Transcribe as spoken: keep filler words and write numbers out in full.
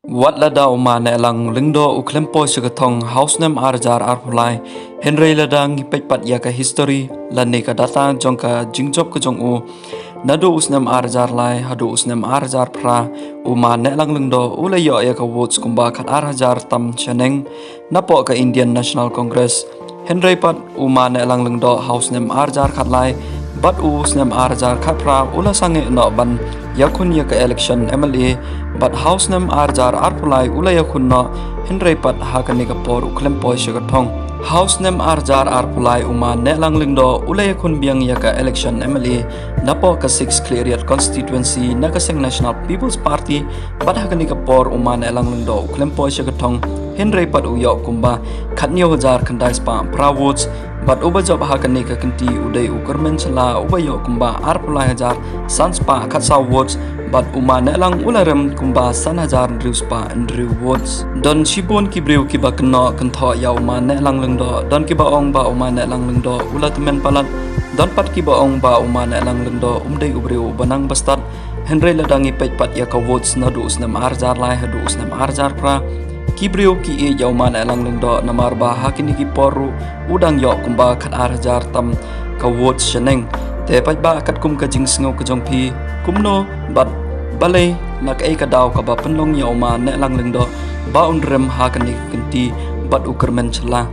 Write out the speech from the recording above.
Wat lada u Ma Nehlang Lyngdoh u khlem poi sha ka thong ha u snem ar hajar arphew lai, hynrei lada ngi peit pat ïa ka history lane ka data jong ka jingjop ka jong u, naduh u snem ar hajar lai haduh u snem ar hajar phra, u Ma Nehlang Lyngdoh u la ïoh ïa ka votes kumba khat ar hajar tam shaneng napoh ka Indian National Congress. Hynrei pat u Ma Nehlang Lyngdoh ha u snem ar hajar khatlai bad u snem ar hajar khatphra u la sangeh noh ban ïakhun ïa ka election M L A, bad ha u snem ar hajar arphew lai u la ïakhun noh, hynrei pat ha kane ka por u khlem poi sha ka thong. Ha u snem ar hajar arphew lai u Ma Nehlang Lyngdoh u la ïakhun biang ïa ka election M L A napoh ka six Khliehriat constituency na ka seng National People's Party, bad ha kane ka por u Ma Nehlang Lyngdoh u khlem poi sha ka thong, hynrei pat u ïoh kumba khathynñiew hajar khyndai spah phra votes, bad uba jop ha kane ka kynti u dei u Kyrmen Shylla uba ïoh kumba arphew lai hajar san spah khatsaw votes, bad u Ma Nehlang u la rem kumba san hajar hynriew spah hynriew votes. Don shibun ki briew kiba kynnoh kynthoh ïa u Ma Nehlang Lyngdoh, don kiba ong ba u Ma Nehlang Lyngdoh u la tymmen palat, don pat kiba ong ba u Ma Nehlang Lyngdoh um dei u briew uba nang ba stad. Hynrei lada ngi peit pat ïa ka votes naduh u snem ar hajar lai haduh u snem ar hajar phra, ki briew ki ïeit ïa u Ma Nehlang Lyngdoh namar ba ha kine ki por ruh u dang ïoh kumba khat ar hajar tam ka votes shaneng. Te paidbah, katkum ka jingsngew ka jong phi, kumno bad balei, na kaei ka daw kaba pynlong ïa u Ma Nehlang Lyngdoh ba un rem ha kane ka kynti bad u Kyrmen Shylla?